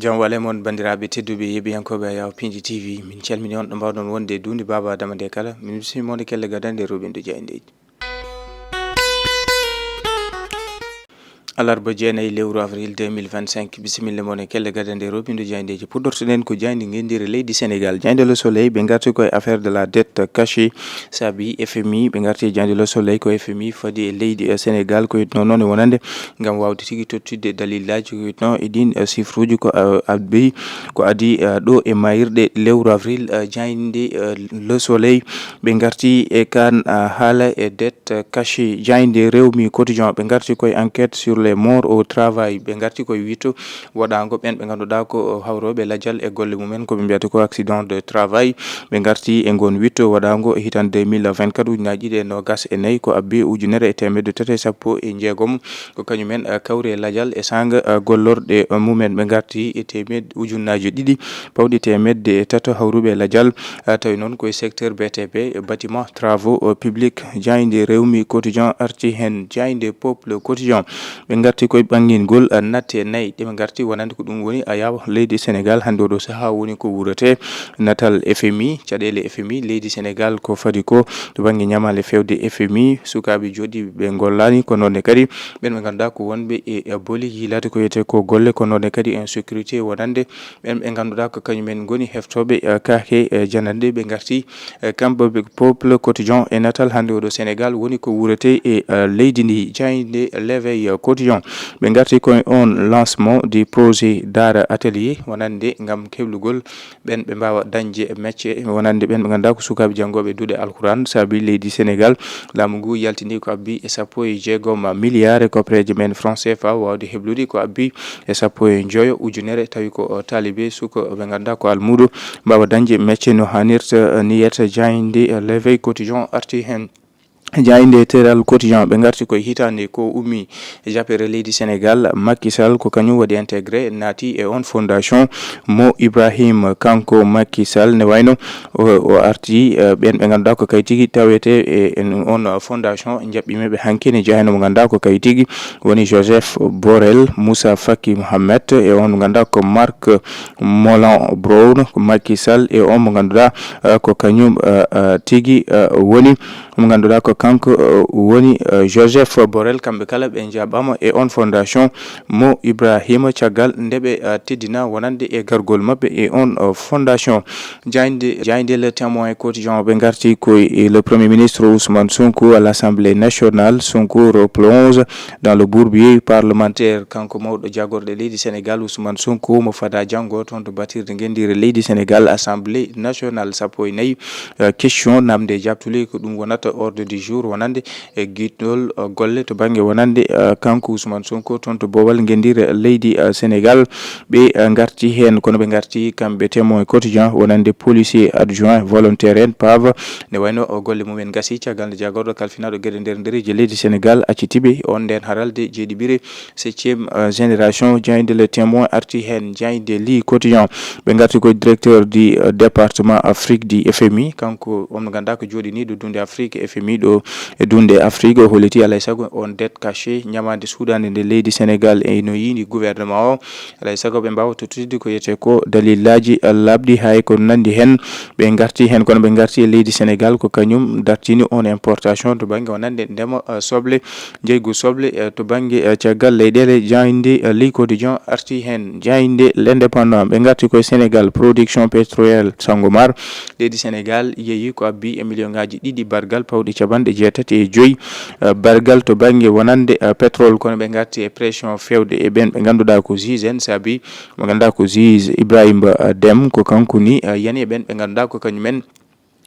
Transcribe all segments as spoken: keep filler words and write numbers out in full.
Jam wale mon, banndiraaɓe tedduɓe, yeeɓiyankooɓe Ayaw Pinji T V, min calmini on ɗo mbaawɗon wonde e duunde Baaba Adama nde kala. Min bismii mon e kelle gadande rewɓe ndo jaayndeeji. Alarba jeenayi lewru avril deux mille vingt-cinq, bisimilla mon e kelle gadande rewɓe ndo jaayndeeji. Puɗɗortoɗen ko jaaynde ngenndire leydi Senegal. Jaaynde Le Soleil, ɓe ngarti koye affaire de la dette cachée. Saabi F M I, ɓe ngarti e jaaynde Le Soleil ko F M I fadi e leydi, eh, Senegal, ko witno noon e wonande ngam waawde tigi tottidde dalillaaji ko witno e ɗin, eh, chiffre uji ko, eh, abbi, ko adi, eh, ɗo e mayirɗe lewru avril, eh, jaaynde, eh, Le Soleil. Ɓe ngarti e kan, eh, haala e dette cachée. Jaaynde Rewmi Quotidien, ɓe ngarti koye enquête sur les morts au travail. Ɓe ngarti koye witto waɗaango ɓen ɓe ngannduɗaa ko hawrooɓe lajal e golle mumen, ko ɓe mbiyata ko accident de travail. Ɓe ngarti e ngon witto waɗaango e hitande deux mille vingt-quatre, ujunaaji ɗiɗi e noogas e nayi, ko abbi ujunere e teemedde tati e sappo e jeegom. Ko kañumen, eh, kawri e lajal e saanga, eh, gollorɗe, eh, mumen. Ɓe ngarti e teemed-, ujunaaji ɗiɗi pawɗi teemedde e tato hawruɓe e lajal, eh, tawi noon koye secteur B T P, bâtiment, travaux, eh, publics. Jaaynde Rewmi Quotidien arti heen, jaaynde Peuple Quotidien. Ɓe ngarti koye ɓanngingol, eh, natte nayi. Ɗe ɓe ngarti wonande ko ɗum woni Ayaw leydi Senegal hannde oɗo sahaa woni ko wuurete. Natal F M I, caɗeele F M I leydi Senegal ko fadi ko to bannge ñamaale fewde F M I, sukaaɓe jooɗiiɓe ɓe ngollaani, ko noon ne kadi ɓen ɓe ngannduɗaa ko wonɓe e, e boli yiilaade ko wiyetee ko golle, ko noon ne kadi insécurité wonande ɓen ɓe ngannduɗaa ko kañumen ngoni heftooɓe, eh, kaake, eh, janande. Ɓe ngarti, eh, kamɓe ɓe Peuple Quotidien e natal hannde oɗo Senegal woni ko wuurete e, eh, leydi ndi. Jaaynde L'Éveil Quotidien, ɓe ngarti ko e on lancement du projet Daara Atelier wonande ngam keblugol ɓen ɓe mbaawa dañde mecce wonande ɓen ɓe ngannduɗaa ko sukaaɓe janngooɓe duɗe Alquran. Saabi leydi Senegal, laamu ngu yaltini ko abbi e sappo e jeegom milliards e koppereeje men franc C F A, waawde heblude ko abbi e sappo e joyo ujunere, tawi ko, o, taalibe suka ɓe ngannduɗaa ko almuudo mbaawa dañde mecce no haanirta, eh, niyata. Jaaynde, eh, L'Éveil Quotidien arti heen. Jaaynde Teral Quotidien, ɓe ngarti koye hitaande ko ummi e jappeere leydi Senegal. Macky Sall ko kañum waɗi intégré, naati e on fondation mo Ibrahim. Kanko Macky Sall ne wayno o, o arti, eh, ɓen ɓe ngannduɗaa ko kay tigi tawete e, e on fondation, jaɓɓiiɓe ɓe hanki ne jeyaa heen mo ngannduɗaa ko kay tigi woni Joseph Borrell, Moussa Faki Mohamed e on mo ngannduɗaa ko Marc Molan Brown. Ko Macky Sall e on mo ngannduɗaa, eh, ko kañum, eh, eh, tigi, eh, woni mo ngannduɗaa ko kanko, eh, woni, eh, Joseph Borrell. Kamɓe kala ɓe njaɓɓaama e on fondation mo Ibrahima caggal nde ɓe, eh, teddina wonande e gargol maɓɓe e on, eh, fondation. Jaaynde, jaaynde Le Témoin Quotidien, ɓe ngarti ko e le Premier ministre Ousmane Sonko à l'Assemblée nationale. Sonko replonge dans le bourbier parlementaire. Kanko mawɗo jaagorɗe leydi Senegal, Ousmane Sonko, mo fada janngo toon to batirde ngenndire leydi Senegal, Assemblée nationale sappo e nayi. Eh, question namde jaabtule ko ɗum wonata ordre du jour wonande e giɗol, eh, golle to bannge wonande, eh, kanko Ousmane Sonko toon to boowal ngenndire leydi, eh, Senegal. Ɓe, eh, ngarti heen, kono ɓe ngarti kamɓe Témoin Quotidien wonande policier adjoint volontaire en, PAV. Ne wayno, o, golle mumen ngasi caggal nde jaagorɗo kalfinaaɗo geɗe nder ndereeji leydi Senegal accitiɓe on nden haralde jeeɗiɓire septième, eh, génération. Jaaynde Le Témoin arti heen. Jaaynde Le Quotidien, ɓe ngarti ko directeur du, eh, département Afrique du F M I, kanko on mo ngannduɗaa ko jooɗiniiɗo duunde Afrique, F M I ɗo e duunde Afrique, o holliti alay sago on dette cachée ñamaande suuɗaande nde leydi Senegal e no yiindi gouvernement o. Alay sago ɓe mbaawa tottitde ko wiyetee ko dalillaaji laaɓɗi, hay ko nanndi heen. Ɓe ngarti heen, kono ɓe ngarti e leydi Senegal ko kañum dartini on importation to bannge wonande ndema, eh, soble, jeygu soble, eh, to bannge, eh, caggal leyɗeele. Jaaynde, eh, Le Quotidien arti heen. Jaaynde L'Indépendant, ɓe ngarti koye Senegal production pétrolière Sangomar. Leydi Senegal yeeyi ko abbi e million ngaaji ɗiɗi bargal pawɗi capanɗe jeetati e joyi, eh, bargal to bannge wonande, eh, pétrole, kono ɓe ngarti e pression fewde e ɓen ɓe ngannduɗaa ko juge en, saabi mo ngannduɗaa ko juge Ibrahima, eh, Dem, ko kanko ni, eh, yani e ɓen ɓe ngannduɗaa ko kañumen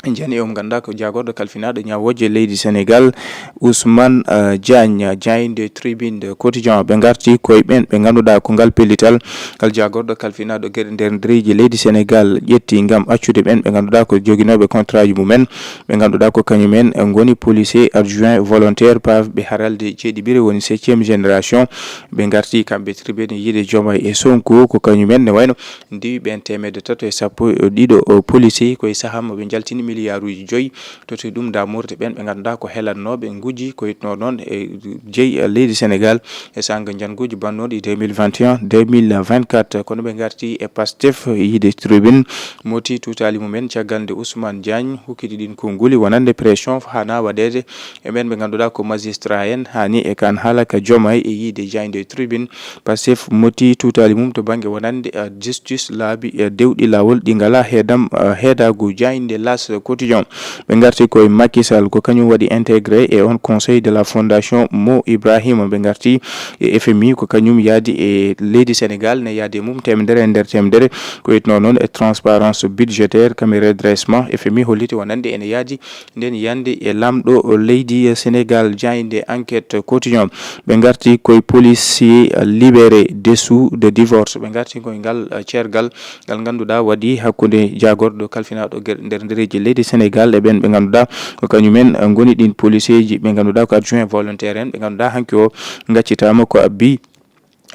jani e mo ngannduɗaa ko jaagorɗo kalfinaaɗo ñaawooje leydi Senegal, Ousmane, eh, Diagne. Jaaynde Tribune Quotidien, ɓe ngarti koye ɓen ɓe ngannduɗaa ko ngal pellital ngal jaagorɗo kalfinaaɗo geɗe nder ndereeji leydi Senegal ƴetti ngam accude ɓen ɓe ngannduɗaa ko joginooɓe contrat ji mumen, ɓe ngannduɗaa ko kañumen ngoni policier adjoint volontaire, PAV, ɓe haralde jeeɗiɓire woni septième génération. Ɓe ngarti kamɓe Tribune yiide Diomaye e Sonko, ko kañumen ne wayno ndiwi ɓen teemedde tato e sappo e ɗiɗo, o, policier koye sahaa mo ɓe njaltini miliyaaruuji joyi. Totti ɗum damorde ɓeen ɓe ngannduɗaa ko helannooɓe nguji ko hitnoo noon e jeyi, eh, leydi Sénégal e saanga njannguuji bannooɗi deux mille vingt et un, deux mille vingt-quatre. Kono ɓe ngarti e Pastef, yiide tribune, moti tuutaali mumen caggal nde Ousmane Diagne hukkiti ɗin konnguli wonande pression haanaa waɗeede e ɓeen ɓe ngannduɗaa ko magistrat en, haani e kan haala ka jooma e yiide jaaynde tribune. Pastef moti tuutaali mum to bannge wonande, eh, justice, laabi, eh, dewɗi laawol ɗi ngalaa heedam, eh, heedaagu. Jaaynde L'As Quotidien, ɓe ngarti koye Macky Sall, ko kañum waɗi intégré e on conseil de la fondation Mo Ibrahima. Ɓe ngarti e F M I, ko kañum yaadi e leydi Sénégal, ne yaadi e mum teemedere e nder teemedere. Ko wiyetnoo noon e transparence budgétaire, kam e redressement, F M I holliti wonande ene yaadi nden yande e lamɗo leydi Sénégal. Jaaynde Enquête Quotidien, ɓe ngarti koye policier libéré dessous de divorce. Ɓe ngarti koye ngal, eh, ceergal ngal ngannduɗaa waɗi hakkunde jaagorɗo kalfinaaɗo ger-, nder ndereji leydi Sénégal e ɓeen ɓe ngannduɗaa ko kañumen, eh, ngoni ɗin policier ji ɓe ngannduɗaa ko adjoint volontaire en ɓe ngannduɗaa hanki o ngaccitaama ko abbi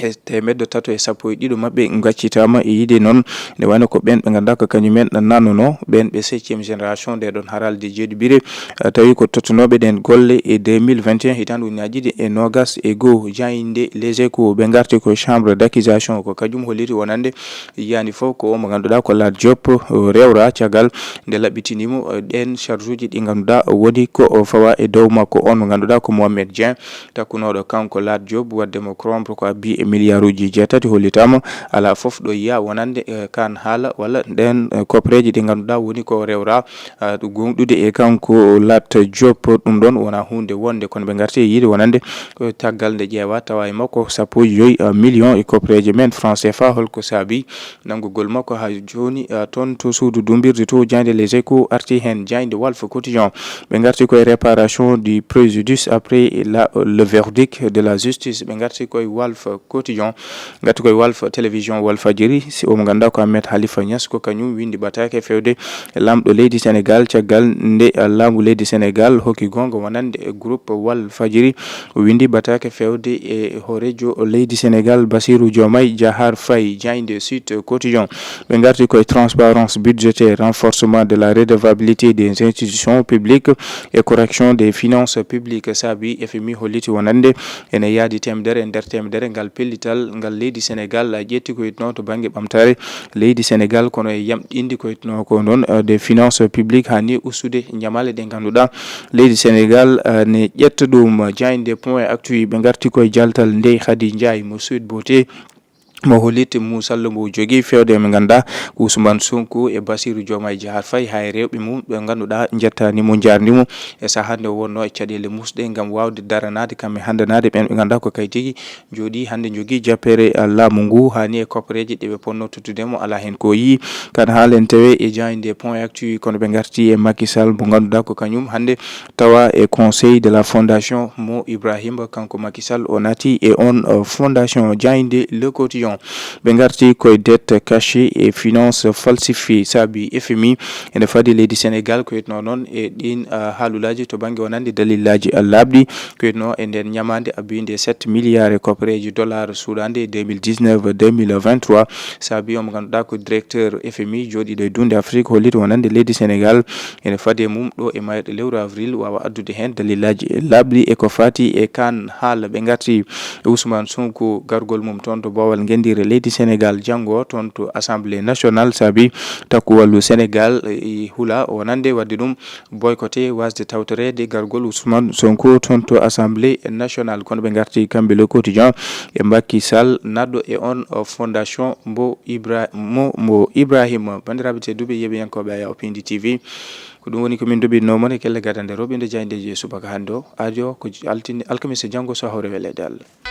e teemedde tato e sappo e ɗiɗo maɓɓe ngaccitaama e yiide noon. Nde wayno ko ɓeen ɓe ngannduɗaa ko kañumen nannono ɓeen ɓe septième génération nde ɗon haralde jeeɗiɓire, eh, tawi ko tottunooɓe ɗeen golle e deux mille vingt et un, hitaande ujunaaji ɗiɗi e noogas e goo. Jaaynde Les Échos, ɓe ngarti ko chambre d'accusation, ko kañum holliti wonande yiyaani fof ko o mo ngannduɗaa ko Lat Diop, eh, rewra caggal nde laɓɓitini mo, eh, ɗeen charge uji ɗi ngannduɗaa woni ko o fawa e dow makko. On mo ngannduɗaa ko Mohamed Dieng, takkunooɗo kanko Lat Diop waɗde mo corrompre ko abbi e miliyaaruuji jeetati, hollitaama alaa fof ɗo yiya wonande, eh, kan haala walla ɗeen, eh, koppareeji ɗi ngannduɗaa woni ko rewra, ah, ɗo gonɗude e kanko Lat Diop. Ɗum ɗoon wonaa huunde wonde, kono ɓe ngarti e yiide wonande, eh, caggal nde ƴeewa tawa e makko sappo e joyi, ah, million e koppareeji men franc C F A. Holko saabi nanngugol makko haa jooni, ah, toon to suudu dumbirde to? Jaaynde Les Échos arti heen. Jaaynde Walf Quotidien, ɓe ngarti koye réparation du préjudice après la, le verdict de la justice. Ɓe ngarti koye Walf Quotidien, ngarti koye Walf Télévision Walfadjiri, si omo ngannduɗaa ko Ahmed Khalifa Niass, ko kañum winndi ɓataake fewde e lamɗo leydi Sénégal, caggal nde, ah, laamu leydi Sénégal hokki goonga wonande e groupe Walfadjiri. O winndi ɓataake fewde e hooreejo leydi Sénégal, Bassirou Diomaye Diakhar Faye. Jaaynde Sud Quotidien, ɓe ngarti koye transparence budgétaire, renforcement de la redevabilité des institutions publiques et correction des finances publiques. Saabi F M I holliti wonande ene yaadi teemedere e nder teemedere ngal pellital ngal leydi Sénégal ƴetti ko wiyetnoo to bannge ɓamtaare leydi Sénégal, kono e yamɗinde ko wiyetnoo ko noon, eh, des finances publiques, haa ni ustude ñamaale ɗe ngannduɗaa leydi Sénégal, eh, ne ƴetta ɗum. Jaaynde Point Actu, ɓe ngarti koye jaltal Ndeye Khady Ndiaye mo Sweet Beauté, mo hollitta musallo mbo jogii fewde mo ngannduɗaa ko Ousmane Sonko e Bassirou Diomaye Diakhar Faye, haa e rewɓe mum ɓe ngannduɗaa njettaani mo, njaarni mo e sahaa nde wonnoo e caɗeele muusɗe ngam waawde daranaade kam e hanndanaade ɓeen ɓe ngannduɗaa ko kay tigi jooɗii hannde njogii jappeere, ah, laamu ngu, haa ni e koppareeji ɗe ɓe potnoo tottude mo, alaa heen ko yii. Kan haalen tawe e jaaynde Point Actu, kono ɓe ngarti e Macky Sall mo ngannduɗaa ko kañum hannde tawa e conseil de la fondation Mo Ibrahima, kanko Macky Sall o naati e on, uh, fondation. Jaaynde Le Quotidien, ɓe ngarti koye dette cachée et finance falsifiée, saabi F M I ene fadi leydi Sénégal ko wiyetnoo noon e ɗin, uh, haalulaaji to bannge wonande dalillaaji laaɓɗi, ko wiyetnoo e nden ñamaande abbiinde sept milliards e koppareeji dollars suuɗaande e deux mille dix-neuf, deux mille vingt-trois. Saabi omo ngannduɗaa ko directeur F M I jooɗiiɗo e duunde Afrique holliti wonande leydi Sénégal ene fadi e mum ɗo e mayirɗe lewru avril waawa addude heen dalillaaji laaɓɗi e ko faati e kan haala. Ɓe ngarti Ousmane Sonko gargol mum toon to boowal ngenndiire leydi Sénégal janngo toon to Assemblée nationale, saabi takku wallu Sénégal e hula wonande waɗde ɗum boycotté, wasde tawtoreede gargol Ousmane Sonko toon to Assemblée nationale. Kono ɓe ngarti kamɓe Le Quotidien e Macky Sall naɗɗo e on, o, fondation Mo Ibra-, Mo, Mo Ibrahima. Banndiraaɓe tedduɓe, yeeɓiyankooɓe Ayaw Pindi T V, ko ɗum woni ko min nduɓinno mon e kelle gadande roɓinde jaayndeeji e subaka hannde o. Ajo ko j-, altine, alkamisa janngo so hawre weleede Allah.